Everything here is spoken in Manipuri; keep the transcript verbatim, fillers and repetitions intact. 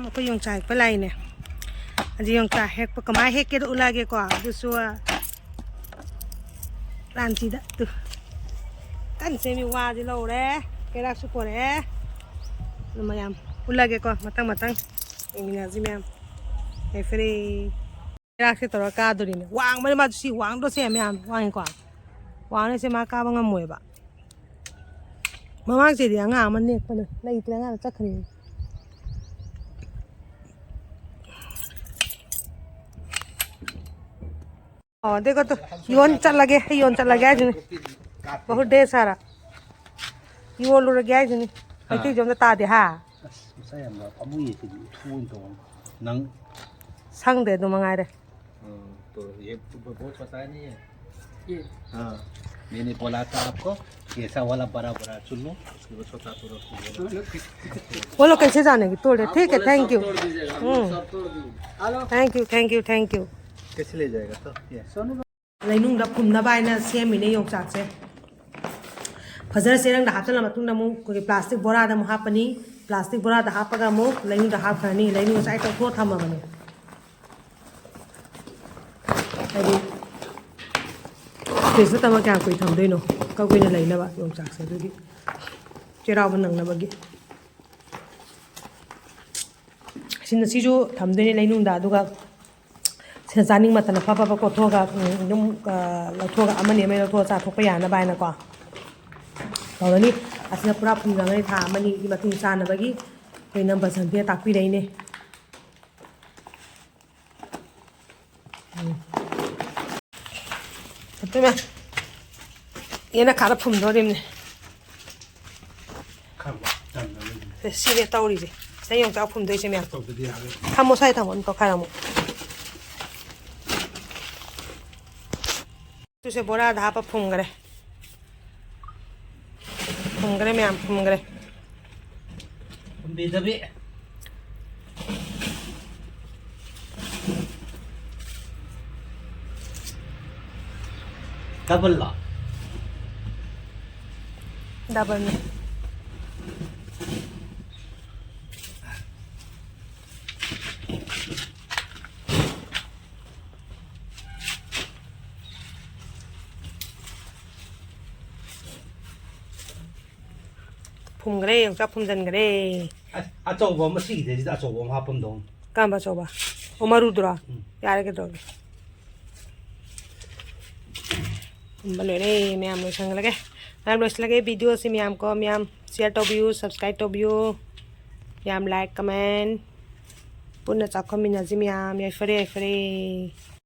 ꯑꯩꯈꯣꯏ ꯌꯣꯡꯆꯥꯛ ꯍꯦꯛꯄ ꯂꯥꯛꯏꯅꯦ꯫ ꯑꯁꯤ ꯌꯣꯡꯆꯥꯛ ꯍꯦꯛꯄ ꯀꯃꯥꯏꯅ ꯍꯦꯛꯀꯦꯗꯣ ꯎꯠꯂꯛꯑꯒꯦꯀꯣ꯫ ꯑꯗꯨꯁꯨ, ꯑ, ꯔꯥꯟꯆꯤꯗ ꯇꯨ꯫ ꯀꯟꯅ ꯁꯦꯝꯃꯤ, ꯋꯥꯁꯦ ꯂꯧꯔꯦ, ꯀꯩꯔꯥꯛꯁꯨ ꯄꯣꯔꯛꯑꯦ꯫ ꯑꯗꯨ ꯃꯌꯥꯝ ꯎꯠꯂꯛꯑꯒꯦꯀꯣ, ꯃꯊꯪ ꯃꯊꯪ ꯌꯦꯡꯃꯤꯟꯅꯁꯤ ꯃꯌꯥꯝ꯫ ꯌꯥꯏꯐꯔꯦ꯫ ꯀꯩꯔꯥꯛꯁꯦ ꯇꯧꯔ ꯀꯥꯗꯣꯔꯤꯅꯦ꯫ ꯋꯥꯡꯕꯅꯦ ꯃꯥꯗꯣ, ꯁꯤ ꯋꯥꯡꯗ꯭ꯔꯣ ꯁꯦ ꯃꯌꯥꯝ? ꯋꯥꯡꯉꯤꯀꯣ꯫ ꯋꯥꯡꯅ ꯁꯦ ꯃꯥ ꯀꯥꯕ ꯉꯝꯃꯣꯏꯕ꯫ ꯃꯃꯥꯡ ꯆꯍꯤꯗꯤ ꯑꯉꯥꯡ ꯑꯃ ꯅꯦꯛꯄꯅꯦ, ꯂꯩꯇ꯭ꯔꯦ, ꯑꯉꯥꯡꯗꯣ ꯆꯠꯈ꯭ꯔꯦ꯫ ꯑꯣ, देखो तो, ꯌꯣꯟ ꯆꯠꯂꯒꯦ, ꯑꯩ ꯌꯣꯟ ꯆꯠꯂꯒꯦ ꯍꯥꯏꯁꯤꯅꯤ꯫ बहुत ढेर सारा ꯌꯣꯜꯂꯨꯔꯒꯦ ꯍꯥꯏꯁꯤꯅꯤ꯫ ꯃꯩꯇꯩꯁꯨ ꯑꯝꯇ ꯇꯥꯗꯦ ꯍꯥ꯫ ꯑꯁ, ꯃꯆꯥ ꯌꯥꯝꯅ ꯄꯥꯝꯃꯨꯏꯌꯦ ꯁꯤꯗꯤ, ꯏꯊꯨ ꯑꯣꯏꯅ ꯇꯧꯔꯅꯤ꯫ ꯅꯪ ꯁꯪꯗꯦ, ꯑꯗꯨ ꯃꯉꯥꯏꯔꯦ꯫ ꯎꯝ, तो ये बहुत पता नहीं है। हाँ, मैंने बोला था आपको, ऐसा वाला बड़ा बड़ा चुनो, उसके बाद छोटा छोटा उसको बोला। वो लोग कैसे जाने की? तोड़ रहे। ठीक है, thank you. Hmm. Thank you, thank you, thank you. कैसे ले जाएगा तो? ये। ꯂꯩꯅꯨꯡꯗ ꯐꯨꯝꯅꯕ ꯍꯥꯏꯅ ꯁꯦꯝꯃꯤꯅꯦ ꯌꯣꯡꯆꯥꯛꯁꯦ꯫ ꯐꯖꯅ ꯆꯦꯔꯪꯗ ꯍꯥꯞꯆꯤꯜꯂ ꯃꯇꯨꯡꯗ ꯑꯃꯨꯛ ꯑꯩꯈꯣꯏꯒꯤ ꯄ꯭ꯂꯥꯁꯇꯤꯛ ꯕꯣꯔꯥꯗ ꯑꯃꯨꯛ ꯍꯥꯞꯄꯅꯤ꯫ ꯄ꯭ꯂꯥꯁꯇꯤꯛ ꯕꯣꯔꯥꯗ ꯍꯥꯞꯄꯒ ꯑꯃꯨꯛ ꯂꯩꯅꯨꯡꯗ ꯍꯥꯞꯈ꯭ꯔꯅꯤ꯫ ꯂꯩꯅꯨꯡ ꯉꯁꯥꯏ ꯇꯧꯊꯣꯛꯑ ꯊꯝꯃꯕꯅꯦ꯫ ꯍꯥꯏꯗꯤ ꯐ꯭ꯔꯤꯖꯇ ꯊꯝꯃ ꯀꯌꯥꯝ ꯀꯨꯏ ꯊꯝꯗꯣꯏꯅꯣ? ꯀꯛ ꯀꯨꯏꯅ ꯂꯩꯅꯕ ꯌꯣꯡꯆꯥꯛꯁꯦ, ꯑꯗꯨꯒꯤ ꯆꯩꯔꯥꯎꯕ ꯅꯪꯅꯕꯒꯤ꯫ ꯁꯤꯅ, ꯁꯤꯁꯨ ꯊꯝꯗꯣꯏꯅꯦ ꯂꯩꯅꯨꯡꯗ, ꯑꯗꯨꯒ ꯁꯤꯅ ꯆꯥꯅꯤꯡ ꯃꯇꯝꯗ ꯐꯠ ꯐꯠ ꯐꯠ ꯀꯣꯠꯊꯣꯛꯑꯒ, ꯎꯝ, ꯑꯗꯨꯝ, ꯑ, ꯂꯧꯊꯣꯛꯑꯒ ꯑꯃꯅꯤ ꯑꯃꯅꯤ ꯂꯧꯊꯣꯛꯑꯒ ꯆꯥꯊꯣꯛꯄ ꯌꯥꯅꯕ ꯍꯥꯏꯅꯀꯣ ꯇꯧꯔꯅꯤ꯫ ꯑꯁꯤꯅ ꯄꯨꯔꯥ ꯐꯨꯝꯖꯤꯟꯒꯅꯤ, ꯊꯥ ꯑꯃꯅꯤꯒꯤ ꯃꯇꯨꯡ ꯆꯥꯅꯕꯒꯤ ꯑꯩꯈꯣꯏ ꯏꯅꯝꯕ ꯁꯟꯙꯤꯅ ꯇꯥꯛꯄꯤꯔꯛꯏꯅꯦ꯫ ꯎꯝ꯫ ꯐꯠꯇꯦ ꯃꯌꯥꯝ꯫ ꯌꯦꯅꯈꯥꯗ ꯐꯨꯝꯗꯣꯔꯤꯕꯅꯦ꯫ ꯈꯔ ꯋꯥ-, ꯇꯟꯅ ꯂꯩꯕꯅꯦ꯫ ꯁꯤꯅꯦ ꯇꯧꯔꯤꯁꯦ꯫ ꯁꯤꯗ ꯌꯣꯡꯆꯥꯛ ꯐꯨꯝꯗꯣꯏꯁꯦ ꯃꯌꯥꯝ꯫ ꯇꯧꯗꯗꯤ ꯌꯥꯔꯣꯏ꯫ ꯊꯝꯃꯣ, ꯁ꯭ꯋꯥꯏ ꯊꯝꯃꯣ, ꯑꯗꯨꯝ ꯇꯧꯈꯥꯏꯔꯝꯃꯣ꯫ ꯇꯨꯁꯦ ꯕꯣꯔꯥꯗ ꯍꯥꯞꯄ ꯐꯨꯝꯈ꯭ꯔꯦ꯫ ꯐꯨꯝꯈ꯭ꯔꯦ ꯃꯌꯥꯝ, ꯐꯨꯝꯈ꯭ꯔꯦ꯫ ꯐꯨꯝꯕꯤꯗꯕꯤ꯫ ꯗꯕꯜꯂꯣ? ꯗꯕꯜꯅꯦ꯫ ꯐꯨꯝꯈ꯭ꯔꯦ, ꯌꯣꯡꯆꯥꯛ ꯐꯨꯝꯖꯤꯟꯈ꯭ꯔꯦ꯫ ꯑꯁ, ꯑꯆꯧꯕ ꯑꯃ ꯁꯤꯒꯤꯗꯩꯁꯤꯗ ꯑꯆꯧꯕ ꯑꯃ ꯍꯥꯞꯄꯝꯗꯧꯅꯤ꯫ ꯀꯔꯝꯕ ꯑꯆꯧꯕ? ꯑꯣ, ꯃꯔꯨꯗꯨꯔꯣ? ꯎꯝ꯫ ꯌꯥꯔꯦ, ꯀꯩꯗꯧꯔꯒꯦ? ꯐꯨꯝꯕ ꯂꯣꯏꯔꯦ, ꯃꯌꯥꯝ ꯂꯣꯏꯁꯟꯈ꯭ꯔꯒꯦ꯫ ꯃꯌꯥꯝ ꯂꯣꯏꯁꯤꯜꯂꯒꯦ꯫ ꯚꯤꯗꯤꯑꯣꯁꯤ ꯃꯌꯥꯝ ꯀꯣ, ꯃꯌꯥꯝ share ꯇꯧꯕꯤꯌꯨ, subscribe ꯇꯧꯕꯤꯌꯨ, ꯃꯌꯥꯝ like, comment, ꯄꯨꯟꯅ ꯆꯥꯎꯈꯠꯃꯤꯟꯅꯁꯤ ꯃꯌꯥꯝ꯫ ꯌꯥꯏꯐꯔꯦ, ꯌꯥꯏꯐꯔꯦ꯫